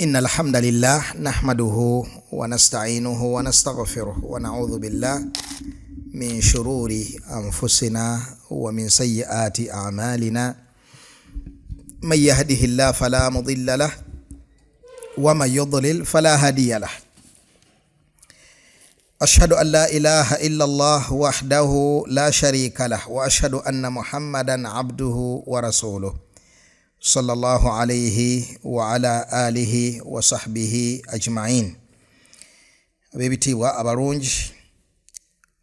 إن الحمد لله نحمده ونستعينه ونستغفره ونعوذ بالله من شرور أنفسنا ومن سيئات أعمالنا من يهده الله فلا مضل له ومن يضلل فلا هادي له أشهد أن لا إله إلا الله وحده لا شريك له وأشهد أن محمدا عبده ورسوله صلى الله عليه وعلى آله وصحبه أجمعين. Ab'ebitiibwa abalungi,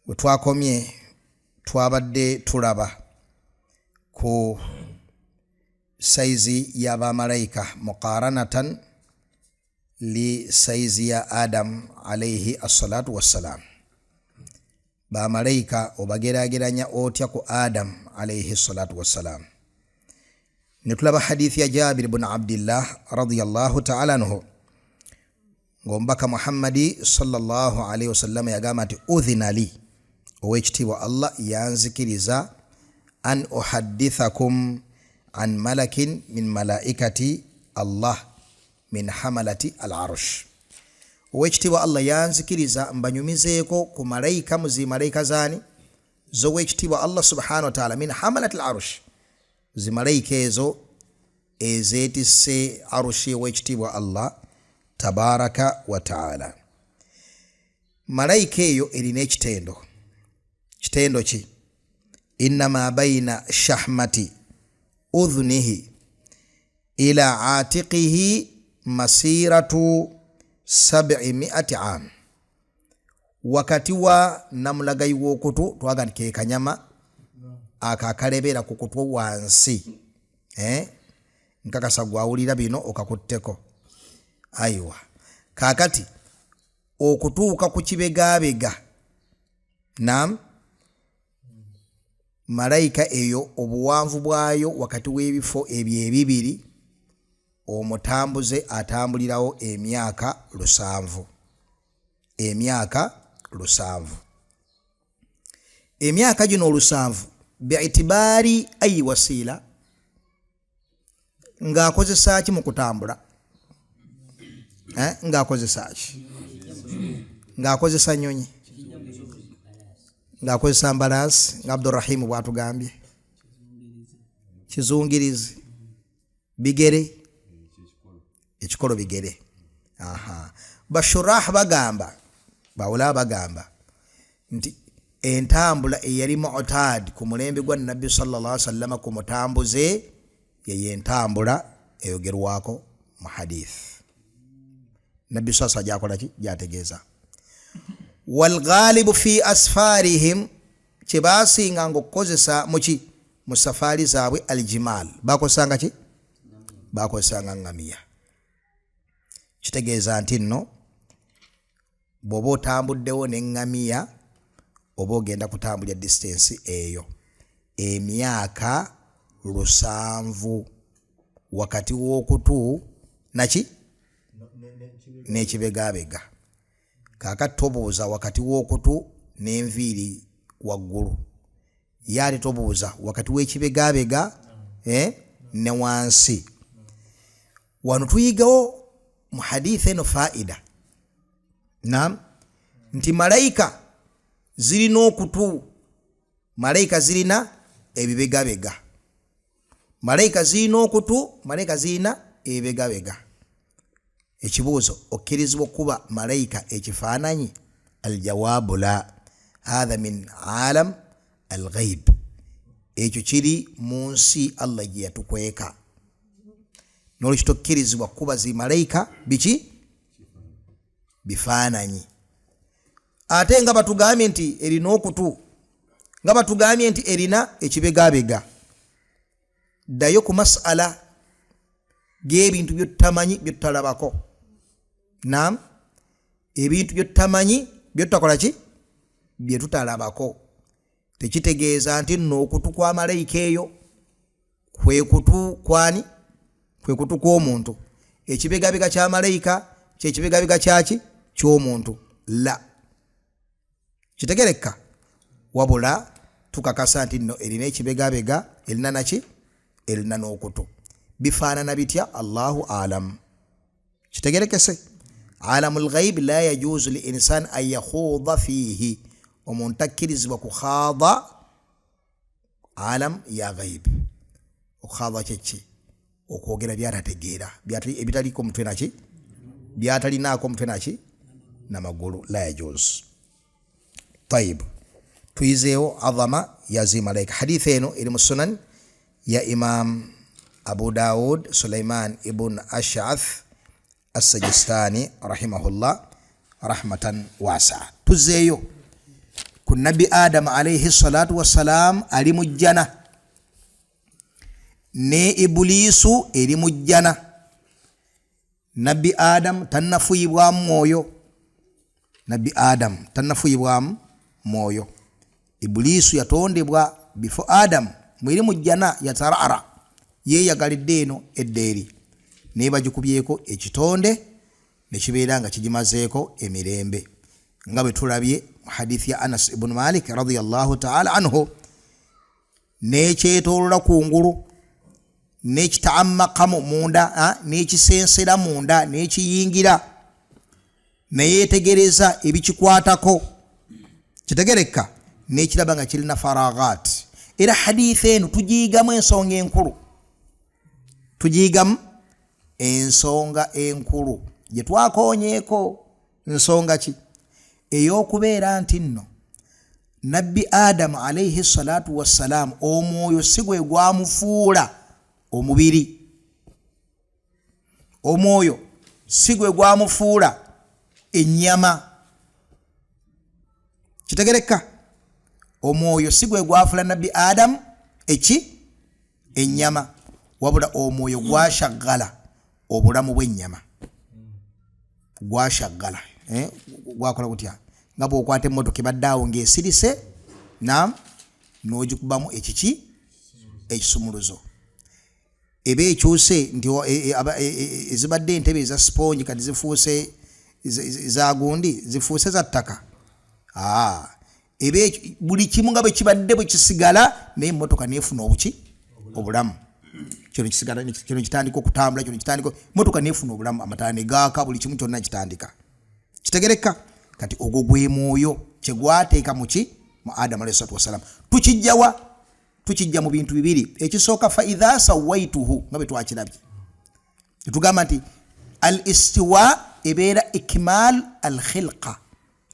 we twakomye twabadde tulaba ku sayizi y'abamalayika muqaranatan li sayizi ya Adamu alaihi assalatu wassalam. Bamalayika obagerageranya otya ku Adamu alaihi salatu wassalam? Ne tulaba hadithi ya Jabiri bun Abdillah radiyallahu taala anhu, ng'omubaka Muhammadi sallallahu alaihi wasallam yagamba nti udhina li, owekitiibwa Allah yanzikiriza, an uhaddithakum an malakin min malaikati Allah min hamalati al arsh. Owekitiibwa Allah yanzikiriza mbanyumizeeko ku malayika mu zi malayika zaani z'owekitiibwa Allah subhanahu wa taala, min hamalati al arsh, zi malayika ezo ezeetisse arushi owekitiibwa Allah tabaraka wa taala. Malayika eyo erina ekitendo. Kitendo ki? Innama baina shahmati udhunihi ila atiqihi masiratu 700 am. Wakati wa namulagayi w'okutu, twaga nti ke kanyama ako akalebera ku kutu wansi, eh? Nkakasa gwawulira bino okakutteko. Aiwa, kakati okutuuka ku kibegabega, nam malayika eyo obuwanvu bwayo wakati w'ebifo ebyo ebibiri, omutambuze atambulirawo emyaka 7. Emyaka 7. Emyaka gino 7 biitibaari ayi wasiila, ng'akozesa ki mu kutambula? Ng'akozesa ki? Ng'akozesa nnyonyi, ng'akozesa mbalaasi, nga Abdurahimu bw'atugambye, kizungirizi, bigere, ekikolo bigere. Aha, bashurah bagamba, bawula bagamba nti entambula eyali mu'tad ku mulembe gwa Nabbi sallallahu alaihi wasallam ku mutambuze, yeye entambula eyogerwako mu hadith Nabbi sasa gyakola ki, gyategeeza. Walghalibu fi asfarihim, kye baasinganga okukozesa muki mu safaari zaabwe, aljimal, bakozesanga ki? Bakozesanga ngamiya. Kitegeeza nti nno bw'oba otambuddewo n'eŋŋamiya, oba ogenda kutambulya distance eyo emyaka 7 wakati w'okutu naki n'ekibegabega. Kaakati tobuuza wakati w'okutu n'enviiri waggulu, ye ate tobuuza wakati w'ekibegabega ne wansi. Wano tuyigawo mu hadithi eno faida, nam nti malayika zirina okutu, malayika zirina ebibegabega, malayika zirina okutu, malayika zirina ebibegabega. Ekibuuzo, okkirizibwa okuba malayika ekifaananyi? Aljawabu la, hatha min alam alghaib, ekyo kiri mu nsi Allah gye yatukweka. Nolwekyo tokkirizibwa kuba zi malayika biki? Bifaananyi. Ate nga batugambye nti erina okutu, nga batugambye nti erina ekibegabega. Ddayo ku masala g'ebintu by'otamanyi, by'otalabako. Nam, ebintu by'otamanyi, by'otakola ki, bye tutalabako, tekitegeeza nti nno okutu kwa malayika eyo kwe kutu kwani, kwe kutu kw'omuntu. Ekibegabega kya malayika kyekibegabega kyaki? Ky'omuntu. La, kitegereka. Wabula tukakasa nti nno erina ekibegabega, erina naki, erina n'okutu. Bifaanana bitya? Allahu alam. Kitegerekese, alamu lghaib la yajuzu li insan an yakhuda fiihi, omuntu takkirizibwa kukhaada alam ya ghaib. Okukhaada kyeki? Okwogera byatategeera, ebitaliko mutwe naki, byatalinaako mutwe naki namagulu, la yajuzu. Tayib, tuyizeewo azama ya zimalaika. Haditha eno eri mu Sunan ya Imam Abu Daud, Sulaiman ibn Ashath Assajistani rahimahullah rahmatan wasa. Tuzeeyo ku Nabbi Adamu alaihi salatu wassalam, ali mu jjana ne Ibuliisu eri mu jjana. Nabbi Adamu tannafuyibwamu mwoyo, Nabbi Adamu tannafuyibwamu mwoyo. Ibuliisu yatondebwa before Adamu, mweri mu jjana yatarara, yeeyagalidde eno edda eri, naye bagikubyeko ekitonde nekibeera nga kigimazeeko emirembe, nga bwe tulabye mu hadithi ya Anas ibunu Malik radiallahu taala anhu, nekyetolola kungulu, nekitaamakamu munda, nekisensera munda, nekiyingira, neyetegereza ebikikwatako, kitegereka, nekiraba nga kirina faraghat. Era hadithi eno tugiyigamu ensonga enkulu, tugiyigamu ensonga enkulu gye twakonyeeko. Nsonga ki? Ey'okubeera nti nno Nabbi Adamu alaihi salatu wassalaamu omwoyo si gwe gwamufuula omubiri, omwoyo si gwe gwamufuula ennyama. Kitegereka, omwoyo si gwe gwafuula Nabbi Adamu eki ennyama, wabula omwoyo gwashaggala obulamu bw'ennyama, gwashaggala gwakola gutya? Nga bwokwata emmotoka ebadde awo ng'esirise nam n'ogikubamu ekiki, ekisumuluzo, eba ekyuse nti ezibadde entebe eza sipongi kati zifuuse zagundi, zifuuse za ttaka. Eba buli kimu nga bwe kibadde bwe kisigala, naye emmotoka neefuna obuki, obulamu. Kino kisigala, kino kitandika okutambula, kino kitandika, emotoka neefuna obulamu, amataala ne gaaka, buli kimu kyonna kitandika. Kitegereka, kati ogwo gwe mwoyo kyegwateeka muki, mu Adamu alayhi salatu wassalam. Tukijjawa? Tukijja mu bintu bibiri. Ekisooka, fa idha sawaituhu, nga bwe twakirabye, tetugamba nti al istiwa ebeera ikmal al khilqa,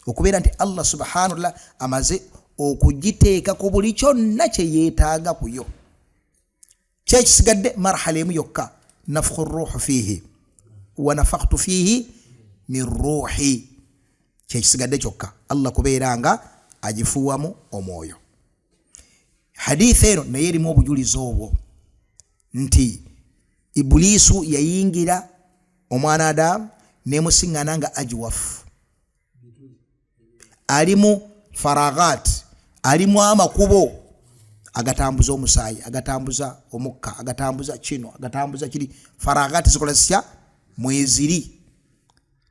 okubeera nti Allah subhanahu wataala amaze okugiteeka ku buli kyonna kye yeetaaga kuyo. Kyekisigadde marhala emu yokka, nafukhu ruuhu fiihi wa nafakhtu fiihi min ruuhi, kyekisigadde kyokka, Allah kubeera nga agifuuwamu omwoyo. Haditha eno naye erimu obujulizi obwo nti Ibuliisu yayingira omwana Adamu nemusiŋŋana nga ajiwafu, alimu faraghat, alimu amakubo agatambuza omusaayi, agatambuza omukka, agatambuza kino, agatambuza kiri. Faraghat zikola zitya? Mweziri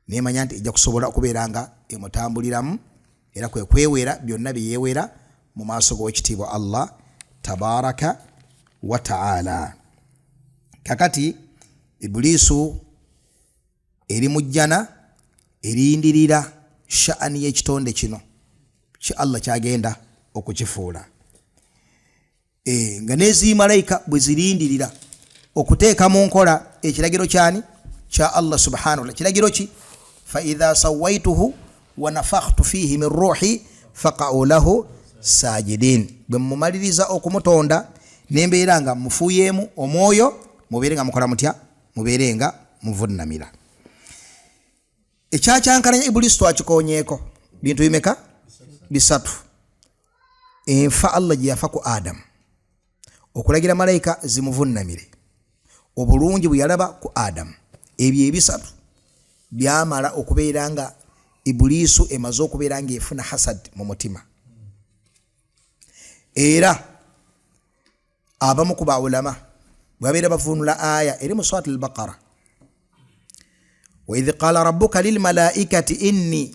nemanya nti ejja kusobola okubeera nga emutambuliramu, era kwe kwewera byonna byeyewera mu maaso g'owekitiibwa Allah tabaraka wa taala. Kakati Ibuliisu eri mu jjana erindirira sha'ani y'ekitonde kino ki Allah kyagenda okukifuula, nga nezimalayika bwe zirindirira okuteeka mu nkola ekiragiro kyani, kya Allah subhanahu wataala. Kiragiro ki? Fa idha sawaituhu wa nafakhtu fihi min ruhi faqa'u lahu sajidin. Bwe mumaliriza okumutonda nembeera nga mufuuyeemu omwoyo, mubeere nga mukola mutya? Mubeere nga muvunnamira. Ekyakyankalanya Ibulisi twakikonyeeko bintu bimeka? Bisatu. Enfa Allah gye yafa ku Adamu, okulagira malayika zimuvunnamire, obulungi bwe yalaba ku Adamu, ebyo ebisatu byamala okubeera nga Ibuliisu emaze okubeera nga efuna hasad mu mutima. Era abamu ku baulama bwe babeera bavunula aya eri mu Surat al-Baqara, waidh qala rabbuka lilmalaikati inni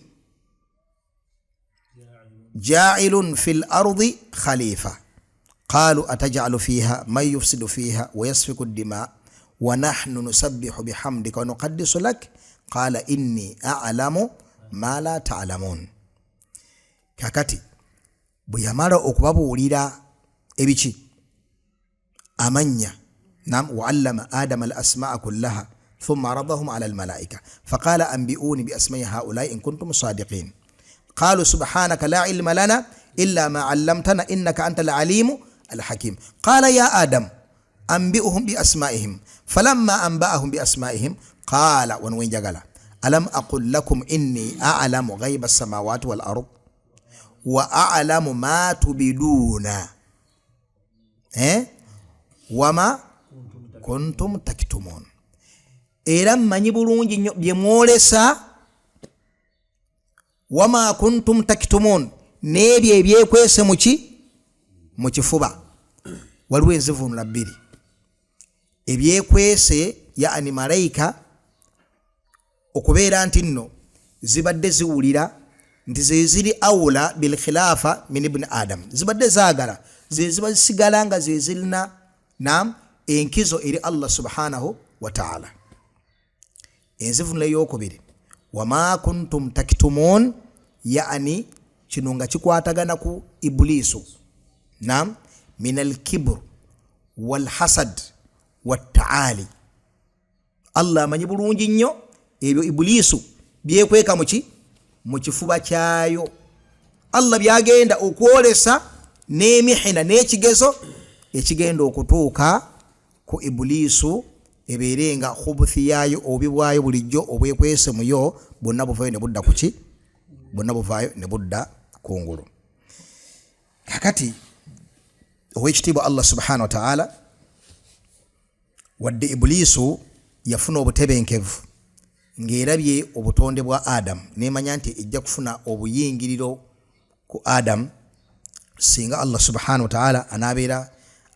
jailun fi lardi khalifa qalu atajalu fiha man yufsidu fiha wayasfiku ddima Wa nahnu nusabbihu bihamdika wa nuqaddisu lak qala inni alamu ma la talamun. Kakati bwe yamala okubabuulira ebiki amannya, nam waallama adama al asmaa kullaha thumma aradahum ala almalaika faqala ambiuni biasmai haulai in kuntum sadiqin qalu subhanaka la ilma lana illa ma allamtana innaka anta alalimu alhakim qala ya adam ambiuhum biasmaihim falamma anbaahum biasmaihim qala, wano wenjagala, alam aqul lakum inni alamu ghaiba samawati wal ard wa alamu ma tubiduna wama kuntum taktumun. Era mmanyi bulungi nnyo bye mwolesa, wama kuntum taktumun, n'ebyo ebyekwese muki mu kifuba. Waliwo enzivunula bbiri, ebyekwese yani malayika okubeera nti nno zibadde ziwulira nti zeziri aula bilkhilafa min ibuni adam, zibadde zaagala zeziba zisigala nga zezirina nam enkizo eri Allah subhanahu wataala. Enzivunula eyokubiri, wama kuntum taktumun, yani kino nga kikwatagana ku ibulisu, nam min alkibur walhasad wattaali. Allah amanyi bulungi nnyo ebyo ibulisu byekweka muki mu kifuba kyayo, Allah byagenda okwolesa n'emihina n'ekigezo ekigenda okutuuka ku ibulisu, ebeere nga khubuthi yaayo, obubi bwayo bulijjo obwekwese muyo bwonna buvaayo ne budda kuki, bwonna buvaayo ne budda kungulu. Kakati owekitiibwa Allah subhanahu wataala, wadde ibulisu yafuna obutebenkevu ng'erabye obutonde bwa Adamu nemanya nti ejja kufuna obuyingiriro ku Adamu singa Allah subhanahu wataala anaabeera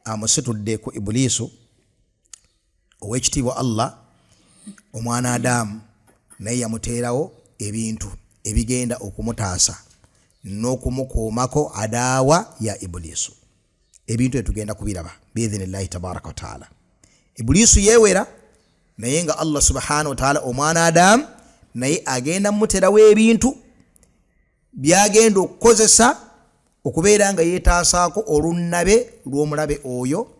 amusitudde ku ibulisu, owekitiibwa Allah omwana Adamu naye yamuteerawo ebintu ebigenda okumutaasa n'okumukuumako adaawa ya ibulisu. Ebintu ebyo tugenda kubiraba biidhinillahi tabaraka wataala. Ibulisu yeewera, naye nga Allah subhanahu wataala omwana Adamu naye agenda mumuterawo ebintu byagenda okukozesa okubeera nga yeetaasaako olunnabe lw'omulabe oyo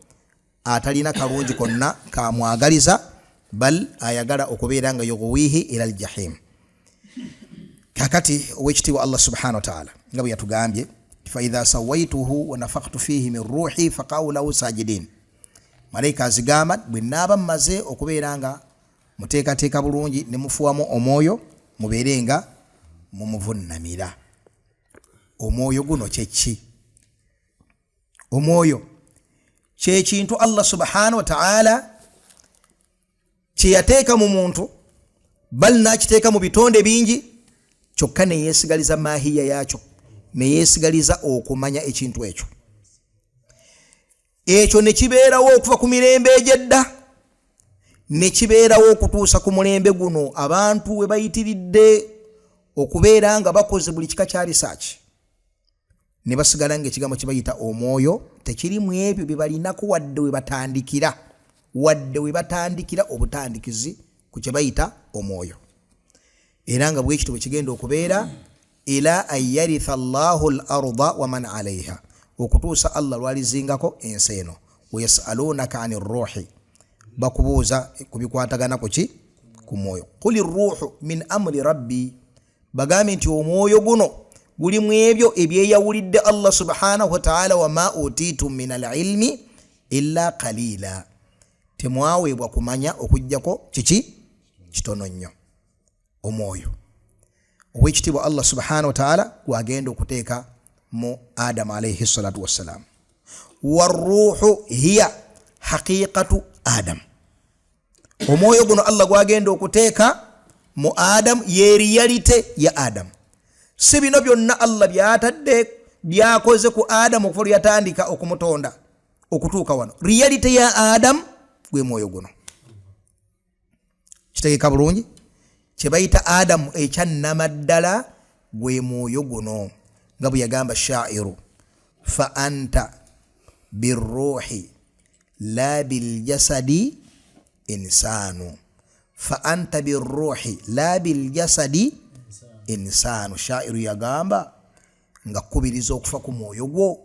atalina kalungi konna kamwagaliza, bal ayagala okubeera nga yughwihi ila aljahim. Kakati owekitiibwa Allah subhanahu wataala nga bwe yatugambye, faidha sawaituhu wanafakhtu fihi min ruhi faqau lahu sajidin, malayika azigamba bwe naaba mmaze okubeera nga muteekateeka bulungi ne mufuwamu omwoyo, mubeere nga mumuvunnamira. Omwoyo guno kyeki? Omwoyo kyekintu Allah subhanahu wataala kyeyateeka mu muntu, bal nakiteeka mu bitonde bingi, kyokka neyesigaliza mahiya yakyo, neyesigaliza okumanya ekintu ekyo, ekyo nekibeerawo okuva ku mirembe egyedda nekibeerawo okutuusa ku mulembe guno abantu we bayitiridde okubeera nga bakoze buli kika kya risaaki, ne basigala nga ekigambo kye bayita omwoyo tekiri mu ebyo bye balinako wadde we batandikira, wadde we batandikira obutandikizi ku kye bayita omwoyo. Era nga bwekityo bwe kigenda okubeera ila an yaritha llahu l arda waman alaiha, okutuusa Allah lwalizingako ensi eno. Wayasalunaka ani ruhi, bakubuuza ku bikwatagana kuki ku mwoyo. Quli ruhu min amri rabbi, bagambe nti omwoyo guno guli mu ebyo ebyeyawulidde Allah subhanahu wataala. Wama utitum min alilmi illa qalila, temwaweebwa kumanya okugjako kiki kitono nnyo. Omwoyo owekitiibwa Allah subhanahu wataala gwagenda okuteeka mu Adamu alaihi salatu wassalam, waruhu hiya haqiqatu Adamu. Omwoyo guno Allah gwagenda okuteeka mu Adamu ye reality ya Adamu. Si bino byonna Allah byatadde byakoze ku Adamu okuva lwe yatandika okumutonda okutuuka wano, reality ya Adamu gwe mwoyo guno. Kitegeka bulungi kyebayita Adamu ekyannamaddala gwe mwoyo guno, nga bwe yagamba shairu, fa anta biruhi la biljasadi Insaanu fa anta biruhi la biljasadi insaanu. Shairu yagamba nga kkubiriza okufa ku mwoyo gwo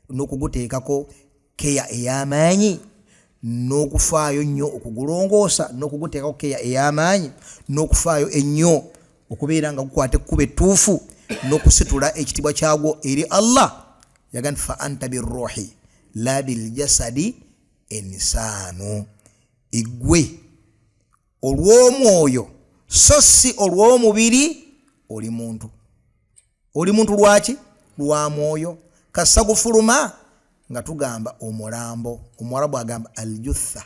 n'okuguteekako keya ey'amaanyi n'okufaayo nnyo okugulongoosa n'okuguteekako keya ey'amaanyi n'okufaayo ennyo okubeera nga gukwata ekkubo ettuufu n'okusitula ekitiibwa kyagwo eri Allah. Yaga nti fa anta biruhi la biljasadi insaanu, igwe olw'omwoyo so si olw'omubiri oli muntu. Oli muntu lwaki? Lwa mwoyo. Kassa gufuluma nga tugamba omulambo. Omuwarabu agamba aljutha,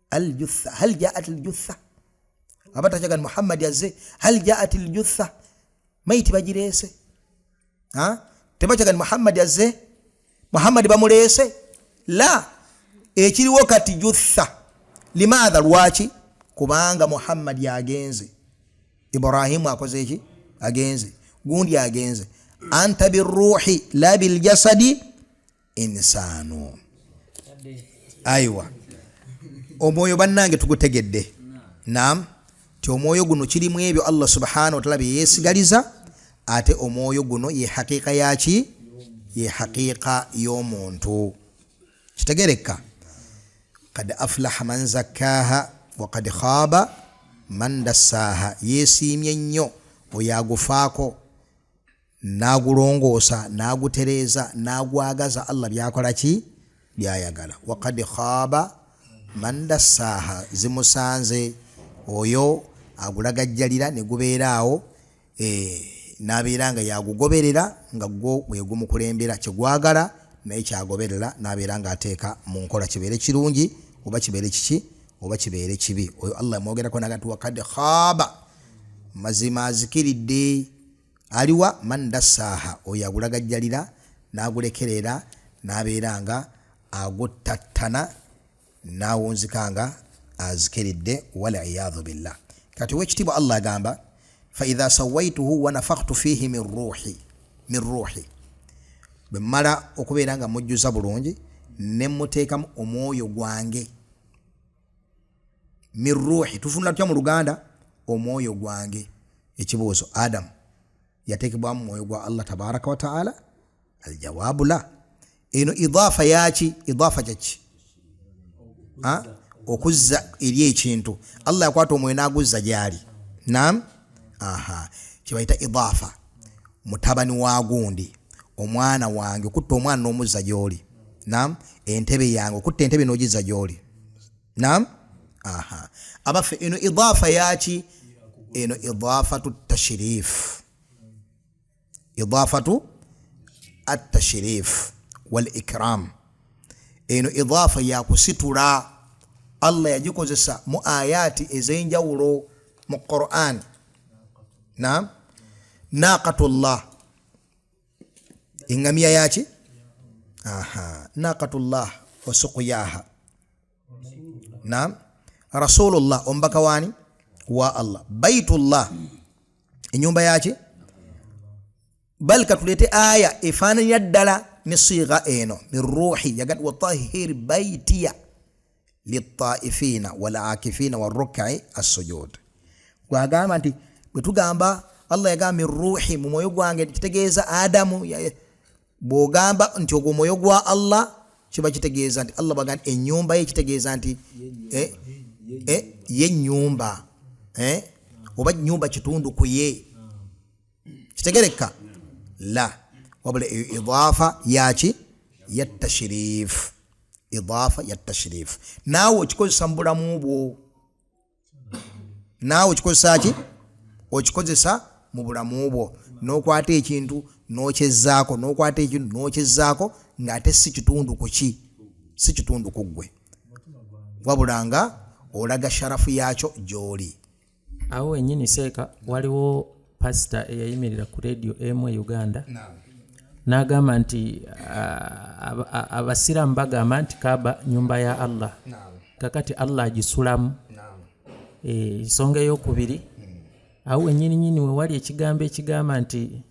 aljutha, hal jaat aljutha. Aba takyaga ni Muhammadi azze, hal jaat aljutha, maiti bagireese. Tebakyaga ni Muhammadi azze, Muhammadi bamuleese. La, ekiriwo kati jutha. Limaatha? Lwaki? Kubanga Muhammadi agenze, Ibrahimu akoze eki? Agenze, gundi agenze. Anta biruhi la biljasadi insaanu. Aiwa, omwoyo bannange tugutegedde. Nam, ti omwoyo guno kirimu ebyo Allah subhanahu wataala byeyesigaliza, ate omwoyo guno ye haqiqa yaki? Ye haqiqa y'omuntu. Kitegereka, kad aflaha man zakkaha wakad khaba man dassaaha. Yeesiimye nnyo oyo agufaako n'agulongoosa n'agutereeza n'agwagaza Allah byakola ki? Byayagala. Wakad khaba man dassaaha, zimusanze oyo agulagajjalira ne gubeera awo, n'abeera nga yagugoberera nga gwo gwe gumukulembera kyegwagala naye kyagoberera n'abeera ng'ateeka mu nkola, kibeere kirungi oba kibeere kiki oba kibeere kibi. Oyo Allah amwogerako naga nti wakad khaba, mazima azikiridde aliwa? Man dassaaha, oyo agulagajjalira n'agulekerera n'abeera nga aguttattana n'awunzika nga azikiridde, waliyadhu billah. Kati owekitiibwa Allah agamba faidha sawaituhu wanafakhtu fihi min ruhi, min ruhi, bwe mmala okubeera nga mujjuza bulungi ne muteekamu omwoyo gwange. Min ruhi tufunula tutya mu Luganda? Omwoyo gwange. Ekibuuzo, Adamu yateekebwamu mwoyo gwa Allah tabaraka wataala? Aljawaabu la. Eno idaafa yaki? Idaafa kyaki? Okuzza eri ekintu. Allah yakwata omwoyo n'aguzza gyali. Nam, aha, kyebayita idaafa. Mutabani wa gundi, omwana wange, okutta omwana n'omuzza gyoli. Nam, entebe yange, okutta entebe n'ogizza gyoli. Nam, aha. Abaffe, eno idaafa yaki? Eno idaafatu tashirif, idaafatu attashrif wal ikram. Eno idaafa yakusitula. Allah yagikozesa mu ayaati ez'enjawulo mu Quran. Nam, naqatullah, eŋŋamiya yaki? Aha, naqatullah wasuqyaha. Nam, rasulullah, omubaka wani? Wa Allah. Baitullah, enyumba yaki? Bal katulete aya efaananira ddala ne siga eno min ruhi yagat watahir baitiya litaifina walakifina warukai assujud. Gwagamba nti bwe tugamba Allah yagamba min ruhi, mu mwoyo gwange, kitegeeza Adamu. Bw'ogamba nti ogwo omwoyo gwa Allah, kiba kitegeeza nti Allah bwaga nti ennyumba ye, kitegeeza nti ye nyumba, oba nyumba kitundu ku ye. Kitegereka la, wabula eyo idaafa yaki? Ya tashrif, idaafa ya tashrif. Naawe okikozesa mu bulamu bwo, naawe okikozesa ki? Okikozesa mu bulamu bwo, n'okwata ekintu n'okyezzaako, n'okwata ekintu n'okyezzaako, ng'ate si kitundu ku ki? Si kitundu ku ggwe, wabula nga olaga sharafu yakyo gy'oli. Awo wenyini seeka, waliwo pasita eyayimirira ku rediyo emu e Uganda n'agamba nti abasiraamu bagamba nti Kaaba nyumba ya Allah, kakati Allah agisulamu. Ensonga eyokubiri, awo wenyini nyini wewali ekigambo ekigamba nti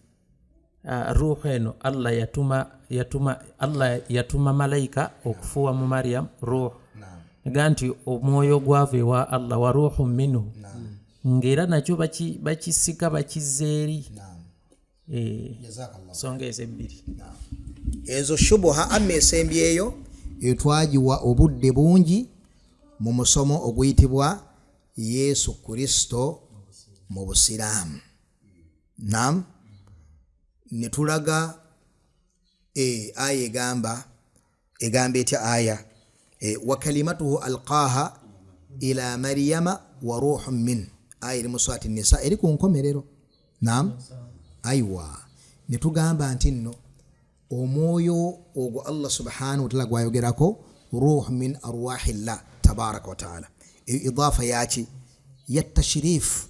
ruuhu eno Allah yatuma, yatuma, Allah yatuma malayika okufuuwa mu Mariam ruuhu. Ega nti omwoyo gwava ewa Allah, wa ruhu minhu, ng'era nakyo bakisika bakizza eri. Nsonga ezo ebbiri. Ezo shubuha amma esembyeyo etwagiwa obudde bungi mu musomo oguyitibwa Yesu Kristo mu Busiraamu. Nam ne tulaga aya egamba etya aya? Wa kalimatuhu alqaha ila Maryama wa ruhun min, aya eri mu Surati Nisa, eri ku nkomerero. Nam, aiwa, ne tugamba nti nno omwoyo ogwo Allah subhanahu wataala gwayogerako ruh min arwahillah tabaraka wataala, eyo idafa yaki? Ya tashrifu.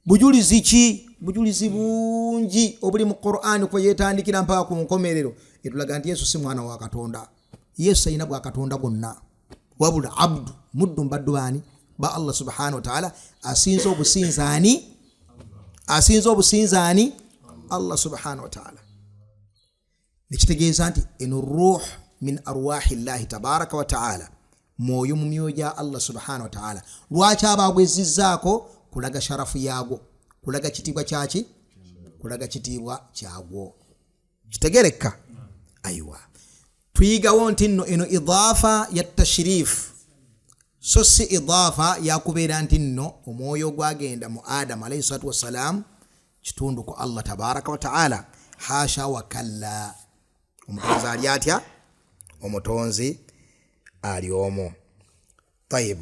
Bujulizi ki? Bujulizi bungi obuli mu Qur'ani kuva yetandikira mpaka ku nkomerero etulaga nti Yesu si mwana wa Katonda. Yesu alina bwa Katonda bwonna, wabula abdu, muddu mbaddu baani? Ba Allah subhanahu wataala. Asinza obusinzaani? Asinza obusinzaani? Allah subhanahu wataala. Nekitegeeza nti eno ruh min arwahi llahi tabaraka wataala, mwoyo mu myoyo gya Allah subhanahu wataala. Lwaki aba agwezizzaako? Kulaga sharafu yaagwo, kulaga kitiibwa kyaki? Kulaga kitiibwa kyagwo. Kitegereka? Aiwa, tuyigawo nti nno eno idaafa ya tashirifu, so si idaafa yakubeera nti nno omwoyo gwagenda mu Adamu alaihi salatu wassalaamu kitundu ku Allah tabaraka wataala. Hasha wa kalla. Omutonzi ali atya? Omutonzi ali omu. Tayib,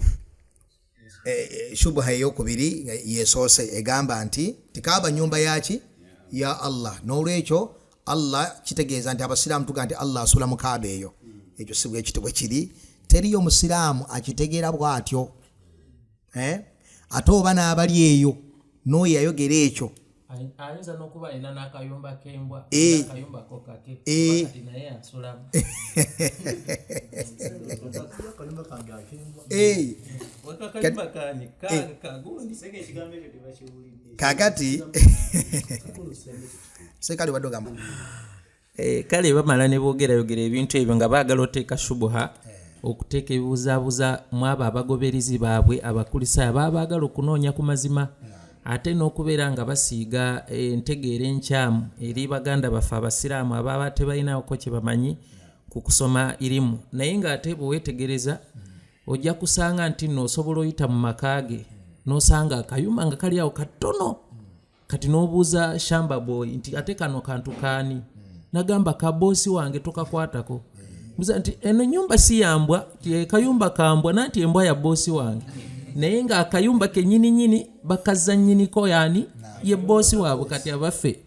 shubuha eyokubiri yesoose egamba nti tikaaba nyumba yaki? Ya Allah. N'olwekyo Allah kitegeeza nti abasiraamu tugaa nti Allah asula mu Kaaba eyo. Ekyo si bwekiti bwe kiri. Teriyo musiraamu akitegeera bw'atyo. Ate oba n'abali eyo n'oyo yayogera ekyo ayinza n'okuba alina n'akayumba k'embwa, akayumba ko kake, kati naye asulamu. Akayumba kani kagundi. Kakati sekali wadde ogamba. Kale bamala ne boogerayogera ebintu ebyo nga baagala oteeka shubuha, okuteeka ebibuzaabuza mu abo abagoberezi baabwe abakulisaayo baba baagala okunoonya ku mazima, ate n'okubeera nga basiiga entegeera enkyamu eri baganda baffe abasiraamu ababa tebalinako kye bamanyi ku kusoma irimu. Naye ng'ate bwe weetegereza ojja kusanga nti nno osobola oyita mu maka ge n'osanga akayumba nga kali awo katono. Kati n'obuuza shamba boy nti ate kano kantu kaani? Nagamba ka boosi wange, tokakwatako. Buza nti eno nyumba si yambwa, kayumba kambwa, nanti embwa ya boosi wange. Naye ng'akayumba kenyini nyini bakaza nnyiniko yaani ye boosi waabwe. Kati abaffe,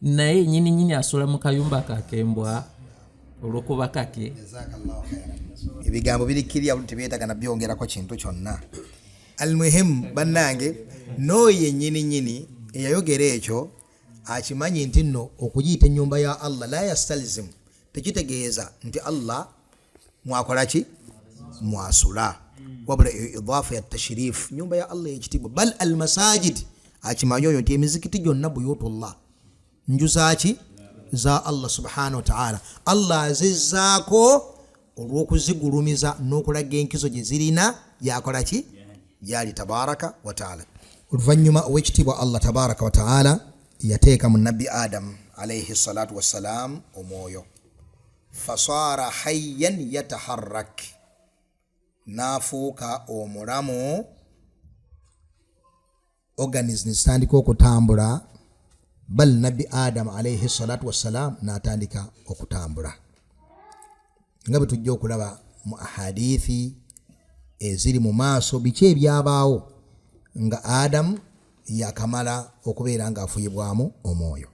naye nyini nyini asula mu kayumba kakembwa olwokuba kake? Ebigambo biri kirya, tebyetaaga nabyongerako kintu kyonna. Almuhimu bannange, n'oyo yennyini nyini eyayogera ekyo akimanyi nti nno okugiyita ennyumba ya Allah la yastalzimu, tekitegeeza nti Allah mwakola ki? Mwasula. Wabula eyo idaafa ya tashirifu, nyumba ya Allah ekitiibwa. Bal almasajid, akimanyi oyo nti emizikiti gyonna buyutullah, nju zaki? Za Allah subhanahu wataala. Allah azizzaako olw'okuzigulumiza n'okulaga enkizo gye zirina gyakola ki? Gyali tabaraka wataala. Oluvannyuma owekitiibwa Allah tabaraka wataala yateeka mu nabbi Adamu alaihi salatu wassalam omwoyo, fasara hayyan yataharrak, n'afuuka omulamu, organs nezitandika okutambula. Bal nabbi Adamu alaihi salatu wassalam n'atandika okutambula, nga bwe tujja okulaba mu ahadithi eziri mu maaso biki ebyabaawo nga Adamu yakamala okubeera ng'afuyibwamu omwoyo.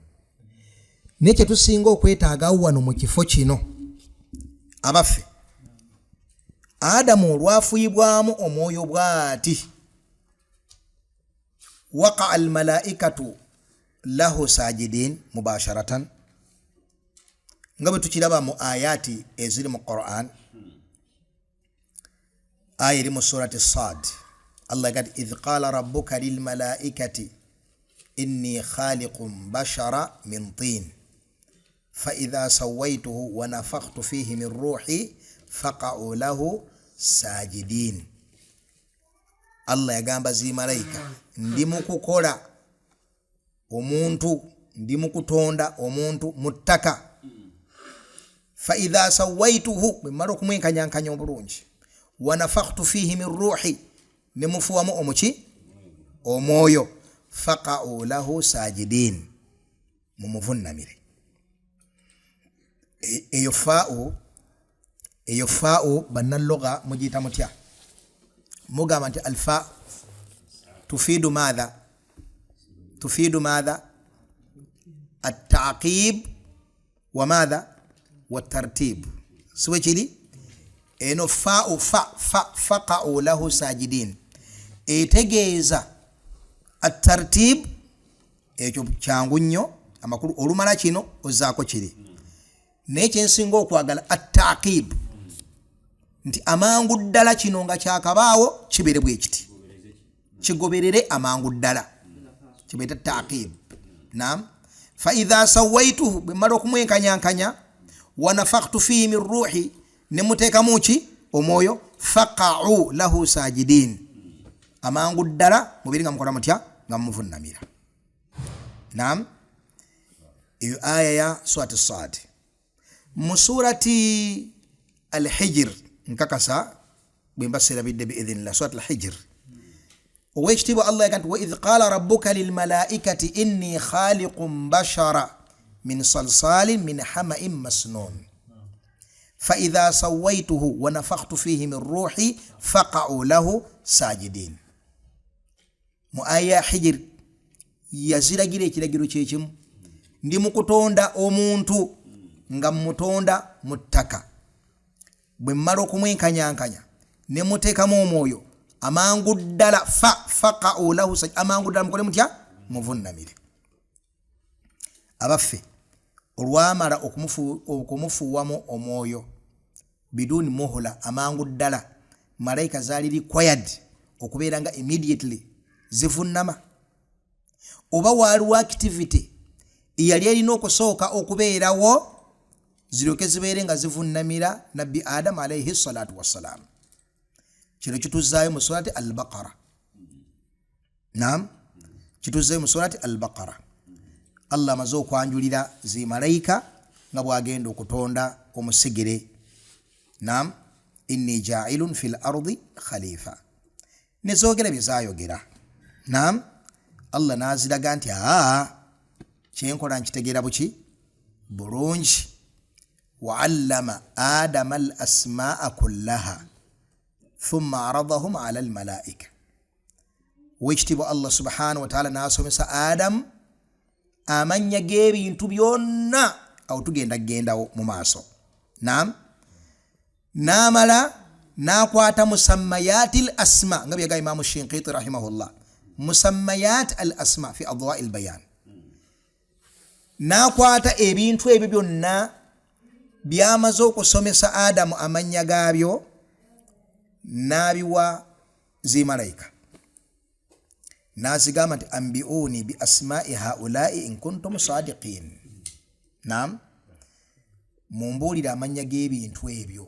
Naye kyetusinga okwetaagawo wano mu kifo kino, abaffe, Adamu olwafuyibwamu omwoyo bw'ati, waqaa almalaikatu lahu sajidin mubasharatan, nga bwe tukiraba mu ayati eziri mu Quran. Aya eri mu Surati Sad, Allah gati idh qala rabbuka lilmalaikati inni khaliqun bashara min tin faidha sawaituhu wa nafakhtu fihi min ruhi faqa'u lahu. Sajidin. Allah yagamba zimalayika, ndi mukukola omuntu, ndi mukutonda omuntu mu ttaka. Faidha sawaituhu, bwe mmala okumwenkanyankanya obulungi, wanafakhtu fihi min ruhi, ne mufuwamu omuki omwoyo, faqa'u lahu sajidin, mumuvunnamire. Eyo faau, eyo faau bannalugha mugiyita mutya? Mugamba nti alfa tufiidu maatha? Tufiidu maatha? Altaqib wa maatha watartib, siwe kiri? Eno faau fa fa faqa'u lahu sajidin etegeeza atartib. Ekyo kyangu nnyo, amakulu olumala kino ozaako kiri. Naye kyensinga okwagala attaqib, nti amangu ddala kino nga kyakabaawo kibeere bwe kiti, kigoberere amangu ddala, kibeeta taqib. Nam, faidha sawaituhu, bwe mmala okumwenkanyankanya, wanafakhtu fihi min ruhi, nemuteekamu ki omwoyo, faqa'u lahu sajidin, amangu ddala mubiri nga mukola mutya? Nga mumuvunnamira. Nam, eyo aya ya surati Sad. Mu surati Alhijir, nkakasa bwe mba serabidde, biidhinillah, surati Alhijir, owekitiibwa Allah yaga nti, waidh qala rabbuka lilmalaikati inni khaliqun bashara min salsalin min hamain masnun faidha sawaituhu wanafakhtu fihi min ruhi faqa'u lahu sajidin. Mu aya ya Hijir yaziragira ekiragiro kyekimu, ndi mu kutonda omuntu nga mutonda mu ttaka, bwe mmala okumwenkanyankanya ne muteekamu omwoyo, amangu ddala fa faqa'u lahu, amangu ddala mukole mutya? Muvunnamire. Abaffe, olwamala okumufuuwamu omwoyo biduni muhula, amangu ddala malayika zaali required okubeera nga immediately zivunnama, oba waaliwo activity eyali erina okusooka okubeerawo ziryoke zibeere nga zivunnamira nabbi Adamu alaihi salatu wassalam? Kino kituzaayo mu surati Albaqara. Nam, kituzaayo mu surati Albaqara. Allah amaze okwanjulira zimalayika nga bwagenda okutonda omusigire. Nam, inni jailun fi l ardi khalifa, nezogera byezayogera. Nam, Allah naziraga nti aa, kyenkola nkitegeera buki bulungi. Waallama Adama al asmaa kullaha thumma aradahum ala almalaika. Owekitiibwa Allah subhanahu wataala nasomesa Adamu amannya g'ebintu byonna. Awo tugenda kugendawo mu maaso. Nam, n'amala n'akwata musammayat al asma, nga byaga Imamu Shinkiti rahimahullah, musammayat al asma fi adwai l bayan, n'akwata ebintu ebyo byonna byamaze okusomesa Adamu amannya gaabyo, n'abiwa zimalayika, n'azigamba nti, ambiuni bi asmai haulai in kuntum sadiqin. Nam, mumbuulire amannya g'ebintu ebyo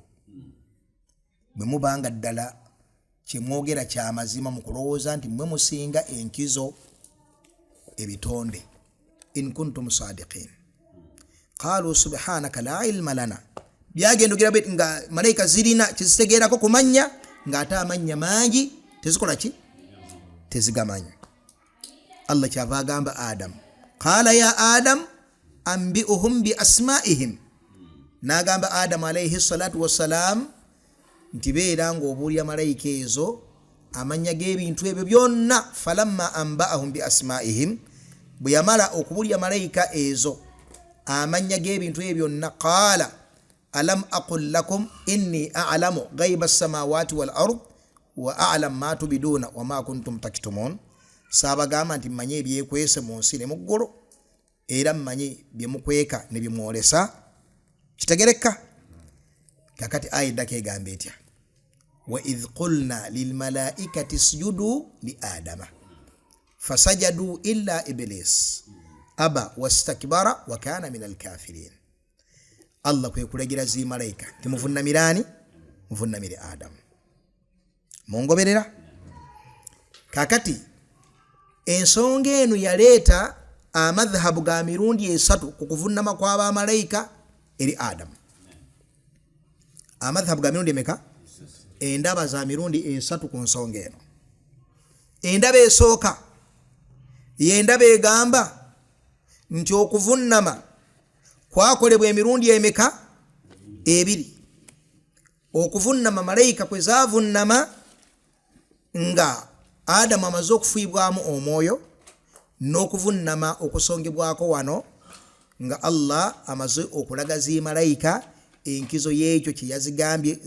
bwe mubanga ddala kyemwogera kyamazima mu kulowooza nti mmwe musinga enkizo ebitonde, in kuntum sadiqin. Qalu subhanaka la ilma lana. Byagenda ogira nga malayika zirina kyezitegeerako ku mannya, ng'ate amannya mangi tezikola ki? Tezigamanyi. Allah kyava agamba Adamu, qala ya Adam ambiuhum bi asmaihim, n'agamba Adamu alaihi salatu wassalam nti beera ng'obuulira malayika ezo amannya g'ebintu ebyo byonna. Falamma ambaahum bi asmaihim, bwe yamala okubuulira malayika ezo amannya g'ebintu ebyo byonna, qaala alam aqul lakum inni alamu gaiba samawati wal ard wa alam ma tubiduuna wama kuntum taktumun. Saabagamba nti mmanyi ebyekwese mu nsi ne mu ggulu, era mmanyi byemukweka ne byemwolesa? Kitegereka. Kakati aya eddako egamba etya? Waidh qulna lilmalaikati sjudu li Adama fasajadu illa Iblis aba wastakbara wa kana min alkafirin. Allah kwe kulagira zimalayika nti muvunamirani? Muvunamire Adamu. Mungoberera? Kakati ensonga eno yaleeta amadhhabu ga mirundi esatu ku kuvunnama kw'abamalayika eri Adamu. Amadhhabu ga mirundi emeka? Endaba za mirundi esatu ku nsonga eno. Endaba esooka yendaba egamba nti okuvunnama kwakolebwa emirundi emeka? Ebiri. Okuvunnama malayika kwe zaavunnama nga Adamu amaze okufuibwamu omwoyo, n'okuvunnama okusongebwako wano nga Allah amaze okulaga zi malayika enkizo y'ekyo kye yazigambye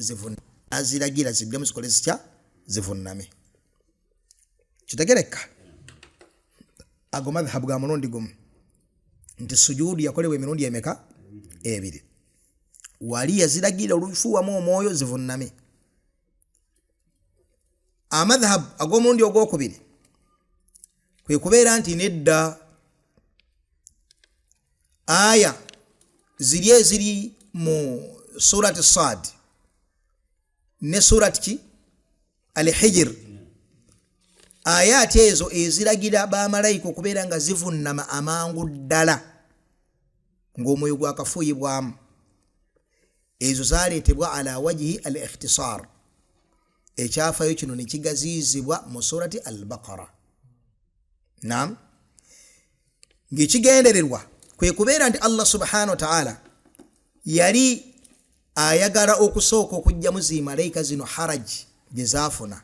aziragira ziddemu zikole zitya? Zivunname. Kitegereka? Ago madhhabu ga mulundi gumu nti sujuudu yakolebwa emirundi emeka? Ebiri. Wali yaziragira olufuuwamu omwoyo zivunname. Amadhhabu ag'omulundi ogwokubiri kwe kubeera nti nedda, aya ziri eziri mu surati Sad ne surati ki Al-Hijr, ayaati ezo eziragira bamalayika okubeera nga zivunnama amangu ddala ng'omwoyo gwakafuuyibwamu, ezo zaleetebwa ala wajihi al ikhtisar. Ekyafayo kino ne kigaziizibwa mu surati Al-Baqara. Nam, ng'ekigendererwa kwe kubeera nti Allah subhanahu wa taala yali ayagala okusooka okugyamu zi malayika zino haraji gye zaafuna,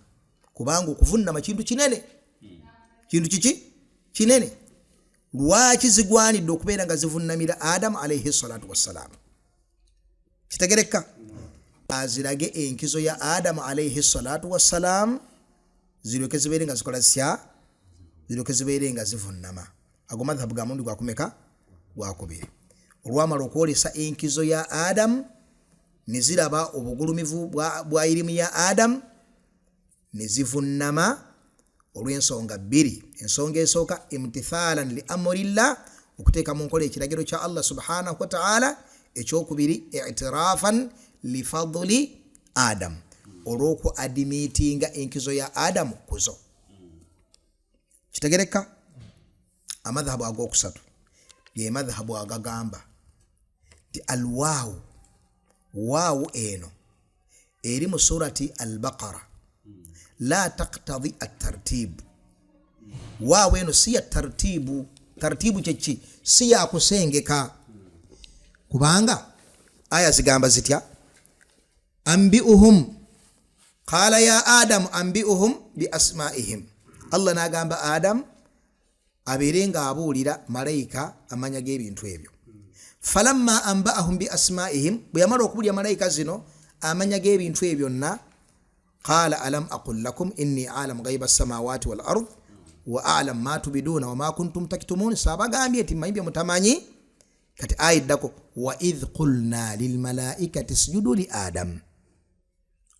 kubanga okuvunnama kintu kinene. Kintu kiki? Kinene. Lwaki zigwanidde okubeera nga zivunnamira Adamu alaihi salatu wassalaamu? Kitegereka? Azirage enkizo ya Adamu alaihi salatu wassalaamu, ziryoke zibeere nga zikola zitya? Ziryoke zibeere nga zivunnama. Ago madhhabu ga mulundi gwakumeka? Gwakubiri. Olwamala okwolesa enkizo ya Adamu ne ziraba obugulumivu bwa irimu ya Adamu ne zivunnama olw'ensonga bbiri. Ensonga esooka, imtithalan li amurillah, okuteeka mu nkola ekiragiro kya Allah subhanahu wa taala. Ekyokubiri, itirafan li fadli Adamu, olw'oku adimitinga enkizo ya Adamu kuzo. Kitegereka? Amadhahabu agokusatu ge madhahabu agagamba nti alwaawu, waawu eno eri mu surati Albaqara la taktadi atartibu. Waawu eno si ya tartibu. Tartibu kyeki? Si yakusengeka, kubanga aya zigamba zitya? Ambiuhum, qala ya Adamu ambiuhum bi asmaihim. Allah n'agamba Adamu abeere nga abuulira malayika amanya g'ebintu ebyo. Falamma ambaahum bi asmaihim, bwe yamala okubuulira malayika zino amanya g'ebintu ebyo byonna, qala alam aqul lakum inni alamu gaiba samawati wal ard wa alam ma tubiduna wama kuntum taktumun. Saabagambye nti mmanyi bye mutamanyi? Kati aya eddako, waidh qulna lilmalaikati sjudu li Adam,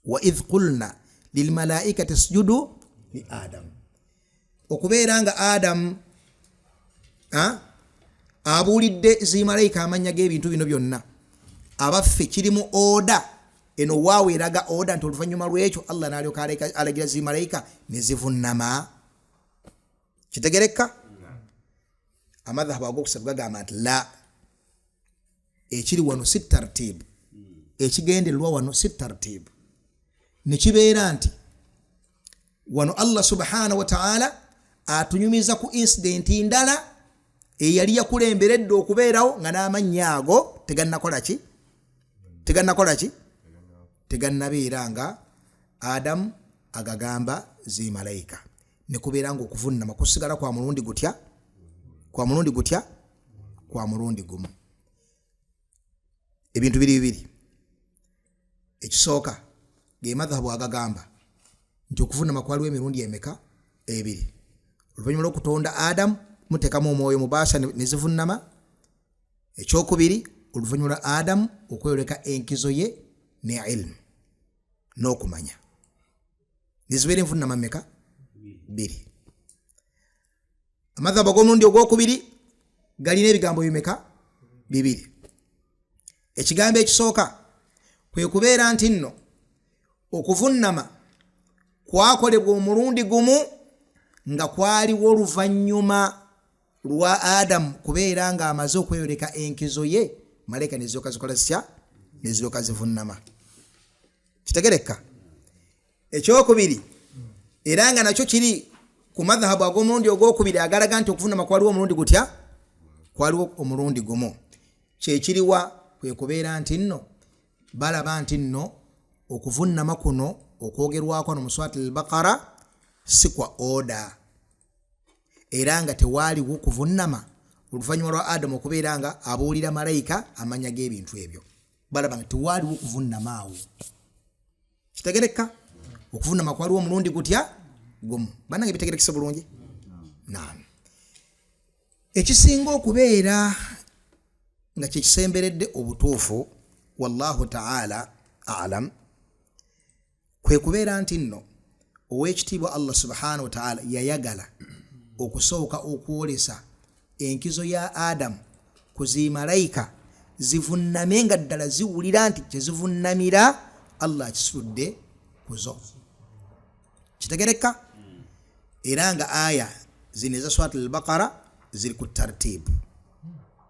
waidh qulna lilmalaikati sjudu li Adam. Okubeera nga Adamu abuulidde zimalayika amanya g'ebintu bino byonna, abaffe kiri mu oda eno? Waawe eraga oda nti oluvannyuma lw'ekyo Allah n'alyoka alagira zimalayika ne zivunnama. Kitegereka? Amadhahabu agokusatu gagamba nti la, ekiri wano si tartibu, ekigendererwa wano si tartibu. Nekibeera nti wano Allah subhanahu wataala atunyumiza ku incidenti ndala eyali yakulemberedde okubeerawo nga n'amannya ago tegannakola ki? Tegannakola ki? Tegannabeera nga Adamu agagamba zimalayika. Nekubeera nga okuvunnama kusigala kwa mulundi gutya? Kwa mulundi gutya? Kwa mulundi gumu. Ebintu biri bibiri. Ekisooka ge madhabu agagamba nti okuvunnama kwaliwo emirundi emeka? Ebiri. Oluvannyuma lw'okutonda Adamu muteekamu omwoyo mubaasa ne zivunnama. Ekyokubiri, oluvannyuma lwa Adamu okweyoleka enkizo ye ne ilmu n'okumanya, nezibeera envunnama meka? Bbiri. Amadhabu ag'omulundi ogwokubiri galina ebigambo bimeka? Bibiri. Ekigambo ekisooka kwe kubeera nti nno okuvunnama. Kwakolebwa omulundi gumu nga kwaliwo oluvannyuma lwa Adamu kubeera ng'amaze okweyoleka enkizo ye, malayika neziryoka zikola zitya? Neziryoka zivunnama. Kitegereka. Ekyokubiri, era nga nakyo kiri ku madhahabu ag'omulundi ogwokubiri agalaga nti okuvunama kwaliwo omulundi gutya? Kwaliwo omulundi gumu. Kyekiriwa? Kwe kubeera nti nno balaba nti nno okuvunama kuno okwogerwako no mu Surat al-Baqara si kwa oda, era nga tewaaliwo kuvunama oluvannyuma lwa Adamu okubeera nga abuulira malayika amanya g'ebintu ebyo. Balaba nga tewaaliwo kuvunama awo. Kitegereka? Okuvunama kwaliwo omulundi gutya? Gumu. Bannange, bitegerekese bulungi? Naam. Ekisinga okubeera nga kyekisemberedde obutuufu, wallahu taala alam, kwe kubeera nti nno ow'ekitiibwa Allah subhanahu wataala yayagala okusooka okwolesa enkizo ya Adamu ku zimalayika zivunname nga ddala ziwulira nti kyezivunnamira Allah akisitudde kuzo. Kitegereka? Era nga aya zino eza Surat al-Baqara ziri ku tartibu.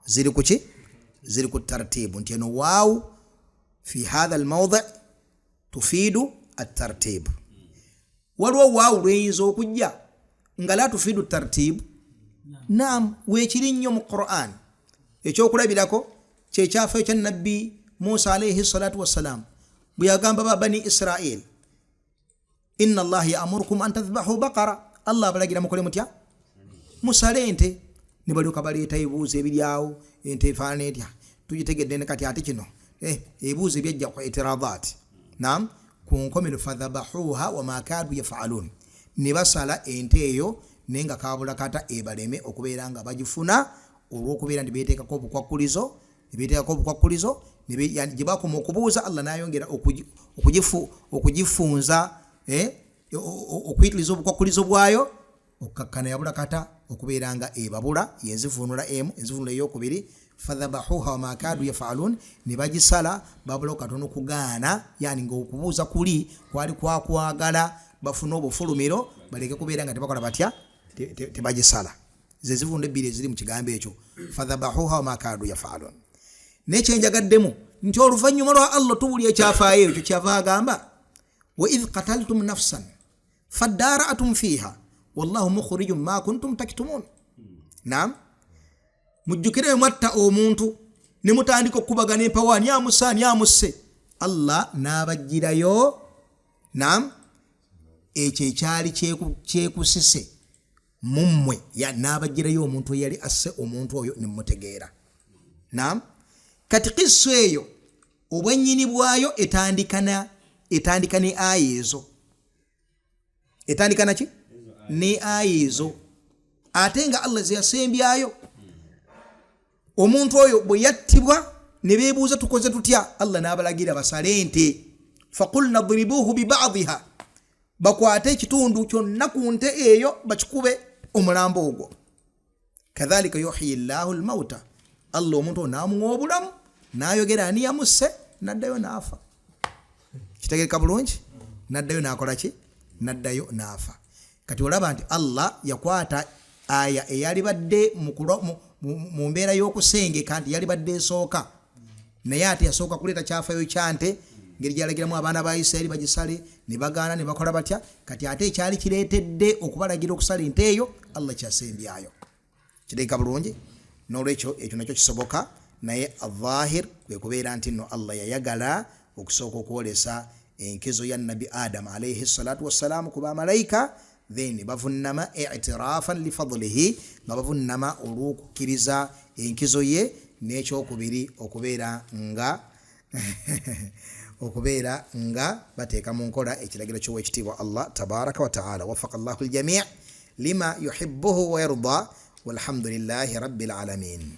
Ziri kuki? Ziri ku tartibu, nti eno waawu fi hatha almawdi tufiidu atartibu. Waliwo waawu lweyinza okujja nga la tufiidu tartibu. Naam, weekiri nnyo mu Quran. Ekyokulabirako kyekyafaayo kya Nabbi Musa alaihi salatu wassalam, bwe yagamba ba Bani Israil, inna Allaha yaamurukum an tathbahu bakara, Allah abalagira mukole mutya? Musale ente. Ne balyoka baleeta ebibuuzo ebiryawo, ente efaanana etya? Tugitegedde ne kati ate kino, ebibuuzo ebyajja ku itiradat. Nam, ku nkomero fadhabahuha wama kadu yafalun, ne basala ente eyo, naye nga kabula kata ebaleme okubeera nga bagifuna, olw'okubeera nti beteekako obukwakkulizo, nebeteekako obukwakkulizo gye bakoma okubuuza. Allah nayongera okugifunza, okuyitiriza obukwakkulizo bwayo, okukakkana yabula kata okubeera nga ebabula. Yenzivuunula emu. Enzivuunula eyokubiri, fadhabahuha wama kadu yafalun, ne bagisala babulawo katono kugaana, yani ngaokubuuza kuli kwali kwakwagala bafune obufulumiro baleke kubeera nga tebakola batya, tebagisala. Ze zivunda ebbiri eziri mu kigambo ekyo fadhabahuha wama kadu yafalun. Naye kyenjagaddemu nti oluvannyuma lwa Allah tubuli ekyafaayo ekyo, kyava agamba, wa idh qataltum nafsan fadaraatum fiha wallahu mukhrijum ma kuntum taktumun. Nam, mujjukire mwatta omuntu ne mutandika okukubagana empawa, ani amusse, ani amusse, Allah n'abagirayo. Nam, ekyo ekyali kyekusise mummwe, n'abagirayo omuntu eyali asse omuntu oyo nemutegeera. Nam, kati kisso eyo obwennyini bwayo etandika ne aya ezo, etandika naki? Ne aya ezo, ate nga Allah zeyasembyayo. Omuntu oyo bwe yattibwa ne beebuuza tukoze tutya, Allah n'abalagira basale ente, faqulna dribuhu bibadiha, bakwate ekitundu kyonna ku nte eyo bakikube omulambo ogwo. Kadhalika yuhyi llahu lmauta, Allah omuntu oyo n'amuwa obulamu, n'ayogera ani yamusse, n'addayo n'afa. Kitegereka bulungi? N'addayo n'akola ki? N'addayo n'afa. Kati olaba nti Allah yakwata aya eyalibadde mu mbeera y'okusengeka nti yalibadde esooka, naye ate yasooka kuleeta kyafayo kyante, ngeri gyalagiramu abaana ba Isirairi bagisale ne bagaana ne bakola batya. Kati ate ekyali kireetedde okubalagira okusala ente eyo Allah kyasembyayo. Kiteeka bulungi? N'olwekyo ekyo nakyo kisoboka, naye adhahir kwe kubeera nti nno Allah yayagala okusooka okwolesa enkizo ya Nabbi Adamu alaihi salatu wassalaamu ku bamalayika, then bavunnama itirafan lifadlihi, nga bavunnama olw'okukkiriza enkizo ye, n'ekyokubiri okubeera nga bateeka mu nkola ekiragiro ky'owekitiibwa Allah tabaraka wa taala. Wafaka llahu ljamii lima yuhibuhu wa yarda, walhamdulillahi rabbil alamin.